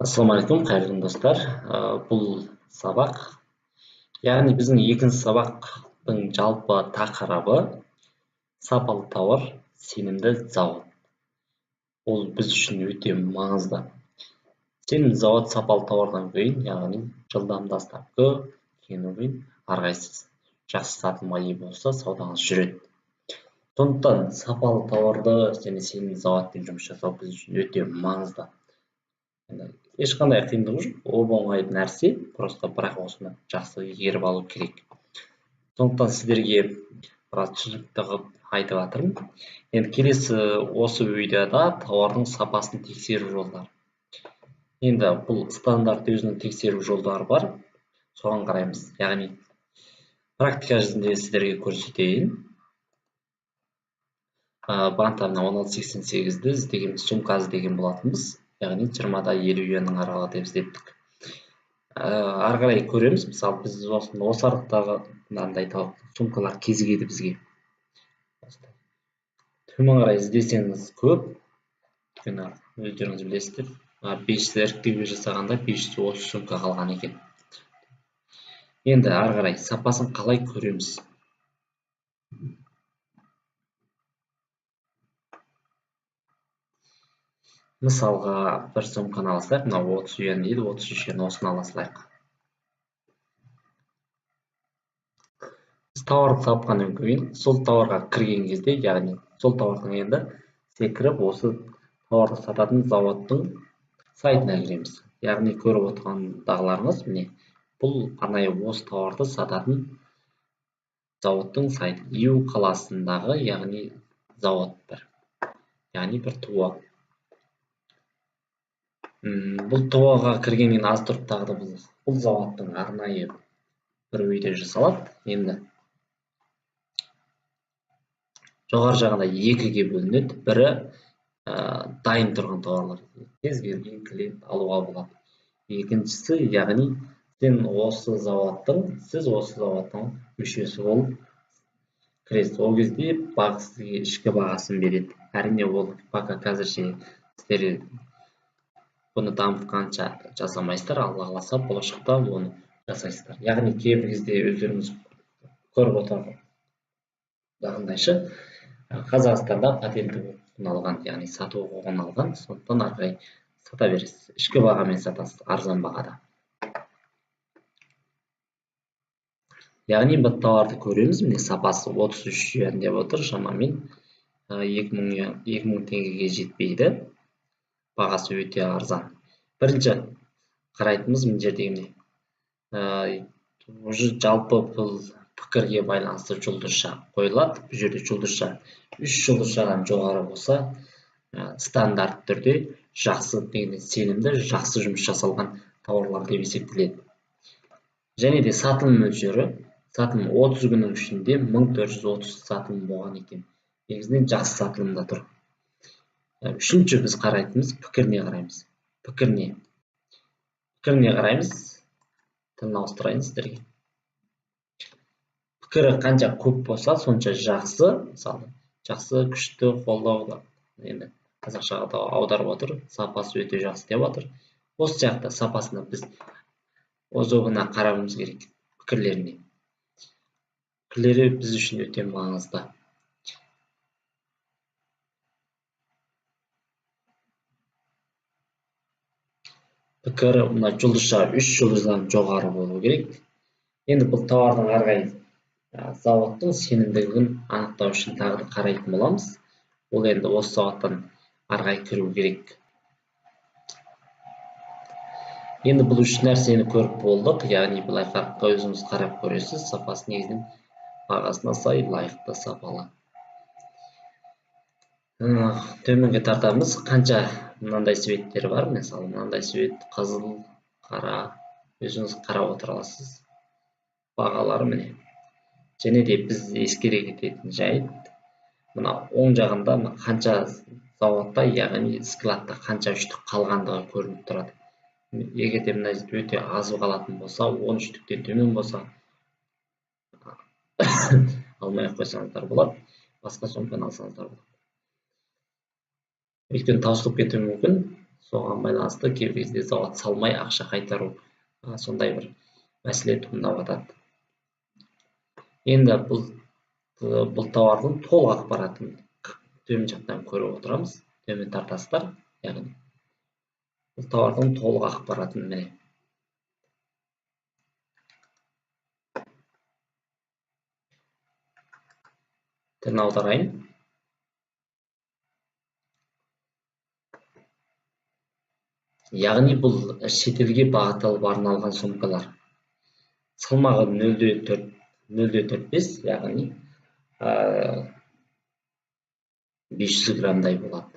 Ассалаумағалейкум, қайырлы күн, достар. Бұл сабақ, яғни біздің екінші сабақтың жалпы тақырыбы сапалы тауар, сенімді зауыт. Ол біз үшін өте маңызды. Сенімді зауыт сапалы тауардан кейін, яғни жылдам доставка, кейін әрқайсысы жақсы сатылымға ие болса, саудаңыз жүреді. Сондықтан сапалы тауарды және сенімді зауытпен жұмыс жасау біз үшін өте маңызды. Ешқандай қиындығы жоқ, оп-оңай нәрсе, просто бірақ осыны жақсы игеріп алу керек. Сондықтан сіздерге біраз түсінікті қылып айтып жатырмын. Енді келесі осы видеода тауардың сапасын тексеру жолдары. Енді бұл стандарт өзінің тексеру жолдары бар, соған қараймыз. Яғни практика жүзінде сіздерге көрсетейін. Бантамна 16.88-ді іздеген, сумка іздеген болатынбыз. Яғни 20-50 юанның аралығы деп іздеттік. Ары қарай көреміз. Мысалы, біз осы арықтағы мынандай сумкалар кезігеді бізге. Төмен қарай іздесеңіз көп, өйткені өздеріңіз білесіздер, 500 іріктеу жасағанда 530 сумка қалған екен. Енді ары қарай сапасын қалай көреміз? Мысалға, бір сумканы алсақ, мынау 30 юан дейді, 33 юан, осыны ала салайық. Біз тауарды тапқаннан кейін, сол тауарға кірген кезде, яғни сол тауардың енді секіріп осы тауарды сататын зауыттың сайтына кіреміз. Яғни көріп отырғандағыларыңыз, міне, бұл арнайы осы тауарды сататын зауыттың сайты. Ю қаласындағы, яғни зауыт бір, яғни бір туа. Бұл туаға кіргеннен аз тұрып тағы да бұл зауыттың арнайы бір үйде жасалады. Енді жоғары жағында екіге бөлінеді. Бірі дайын тұрған тауарлар, кез келген клиент алуға болады. Екіншісі, яғни сен осы зауыттың, сіз осы зауыттың мүшесі болып кіресіз. Ол кезде сізге ішкі бағасын береді. Әрине, ол пока қазірше сіздер бұны дамытқанша жасамайсыздар, Алла қаласа болашақта оны жасайсыздар. Яғни кейбір кезде өздеріңіз көріп отырғандайшы, Қазақстанда патенті құқығын алған, яғни сату құқығын алған, сондықтан ары қарай сата бересіз. Ішкі бағамен сатасыз, арзан бағада. Яғни бұл тауарды көреміз, міне сапасы 33 юан деп отыр, шамамен 2000 теңгеге жетпейді. Бағасы өте арзан. Бірінші қарайтынымыз мына жердегі міне. Уже жалпы бұл пікірге байланысты жұлдызша қойылады. Бұл жерде жұлдызша 3 жұлдызшадан жоғары болса, стандарт түрде жақсы деген сенімді, жақсы жұмыс жасалған тауарлар деп есептеледі. Және де сатылым мөлшері, сатылым 30 күннің ішінде 1430 сатылым болған екен. Негізінен жақсы сатылымда тұр. Үшінші біз қарайтынымыз пікіріне қараймыз. Пікіріне қараймыз. Тілін ауыстырайын сіздерге. Пікірі қанша көп болса, сонша жақсы. Мысалы, жақсы, күшті, қолдау, енді қазақшаға да аударып отыр, сапасы өте жақсы деп отыр. Осы сияқты сапасына біз озогына қарауымыз керек, пікірлеріне. Пікірлері біз үшін өте маңызды. Пікірі мына жұлдызша 3 жұлдыздан жоғары болу керек. Енді бұл тауардың ары қарай зауыттың сенімділігін анықтау үшін тағы да қарайтын боламыз. Ол енді осы зауыттан ары қарай кіру керек. Енді бұл үш нәрсені көріп болдық. Яғни былай өзіңіз қарап көресіз, сапасы негізінен бағасына сай, лайықты, сапалы. Төменге тартамыз. Қанша мынандай светтер бар, мысалы мынандай свет қызыл, қара, өзіңіз қарап отыра аласыз. Бағалары міне. Және де біз ескере кететін жайт, мына оң жағында қанша зауытта, яғни складта қанша үштік қалғандығы көрініп тұрады. Егер де мына өте аз қалатын болса, 10 үштіктен төмен болса, алмай ақ қойсаңыздар болады, басқа сумканы алсаңыздар болады. Өйткені таусылып кетуі мүмкін, Соған байланысты кейбір кезде зауыт салмай ақша қайтару, сондай бір мәселе туындап жатады. Енді бұл тауардың толық ақпаратын төмен жақтан көріп отырамыз. Төмен тартасыздар, яғни бұл тауардың толық ақпаратын міне. Тілін аударайын. Яғни бұл шетелге бағытталып арналған сумкалар. Салмағы 0,4-5, яғни 500 граммдай болады.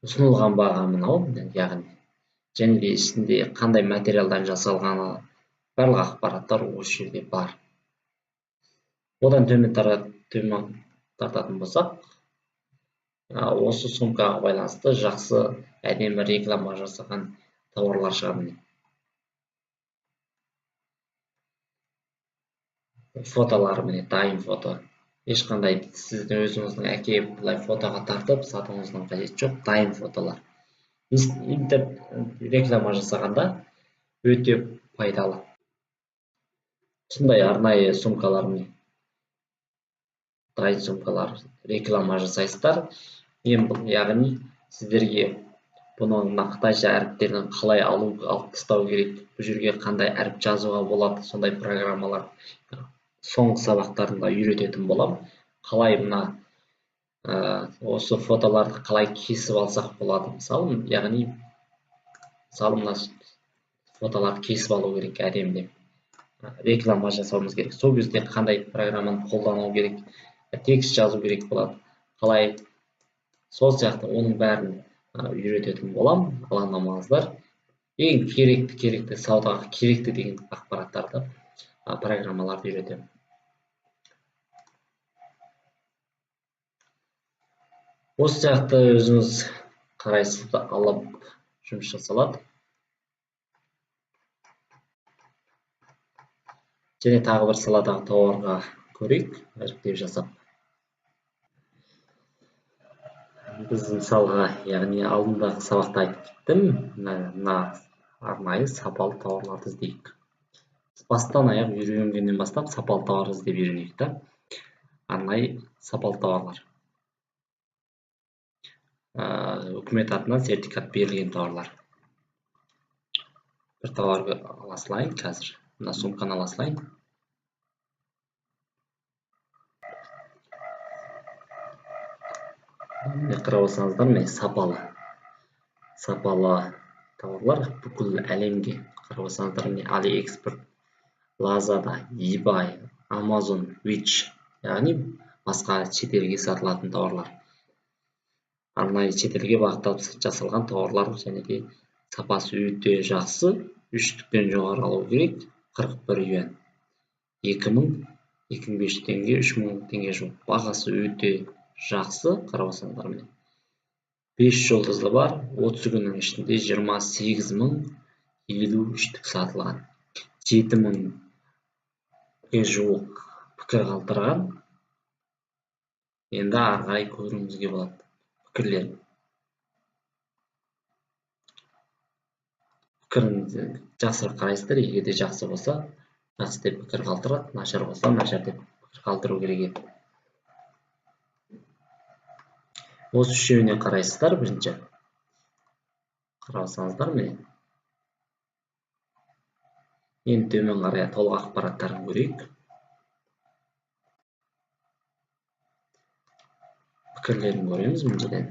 Ұсынылған баға мынау, яғни және де ішінде қандай материалдан жасалғаны, барлық ақпараттар осы жерде бар. Одан төмен тартатын болсақ, осы сумкаға байланысты жақсы әдемі реклама жасаған тауарлар шығады. Фотолары міне, дайын фото. Ешқандай сіздің өзіңіздің әкеліп былай фотоға тартып сатуыңыздың қажеті жоқ, дайын фотолар. Реклама жасағанда өте пайдалы. Осындай арнайы сумкалар міне. Дайын сумкалар реклама жасайсыздар. Мен бұл, яғни сіздерге бұны мына қытайша әріптерін қалай алып тастау керек, бұл жерге қандай әріп жазуға болады, сондай программалар соңғы сабақтарында үйрететін боламын. Қалай мына осы фотоларды қалай кесіп алсақ болады, мысалы, яғни мысалы мына фотоларды кесіп алу керек әдемілеп, реклама жасауымыз керек. Сол кезде қандай программаны қолдану керек, текст жазу керек болады, қалай, сол сияқты оның бәрін үйрететін боламын. Алаңдамаңыздар. Ең керекті саудаға керекті деген ақпараттарды, программаларды үйретемін. Осы сияқты өзіңіз қарайсыз алып жұмыс жасалады. Және тағы бір саладағы тауарға көрейік, іріктеу жасап. Біз мысалға, яғни алдындағы сабақта айтып кеттім, мына арнайы сапалы тауарларды іздейік. Бастан аяқ үйренгеннен бастап сапалы тауар іздеп үйренейік та. Арнайы сапалы тауарлар. Үкімет атынан сертификат берілген тауарлар. Бір тауарды ала салайын қазір. Мына сумканы ала салайын. Міне қарап алсаңыздар, міне сапалы тауарлар бүкіл әлемге. Қарап алсаңыздар, міне AliExpress, Lazada, eBay, Amazon, Wish, яғни басқа шетелге сатылатын тауарлар. Арнайы шетелге бағытталып жасалған тауарлар және де сапасы өте жақсы, 3-тіктен жоғары алу керек, 41 юань. 2000, 2500 теңге, 3000 теңге жоқ. Бағасы өте жақсы, қарап алсаңыздар міне. 5 жұлдызды бар, 30 күннің ішінде 28053 штүк сатылған. 7000-ге жуық пікір қалдырған. Енді ары қарай көруімізге болады пікірлерін. Пікірін жақсырақ қарайсыздар, егер де жақсы болса, жақсы деп пікір қалдырады, нашар болса, нашар деп пікір қалдыру керек еді. Осы үшеуіне қарайсыздар бірінші. Қарасаңыздар міне. Енді төмен қарай толық ақпараттарын көрейік. Пікірлерін көреміз мына жерден.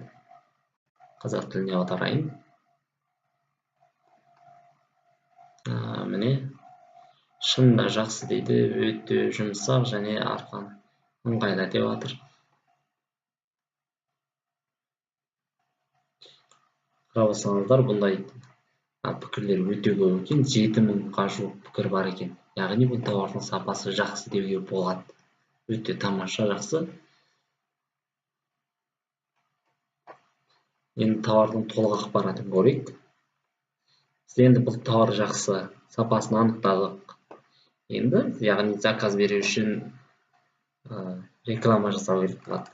Қазақ тіліне аударайын. Міне. Шынында жақсы дейді, өте жұмсақ және арқан ыңғайлы деп жатыр. Қарап алсаңыздар, бұндай пікірлер өте көп екен, 7000-ға жуық пікір бар екен. Яғни бұл тауардың сапасы жақсы деуге болады. Өте тамаша жақсы. Енді тауардың толық ақпаратын көрейік. Біз енді бұл тауар жақсы, сапасын анықтадық. Енді, яғни заказ беру үшін реклама жасау керек болады.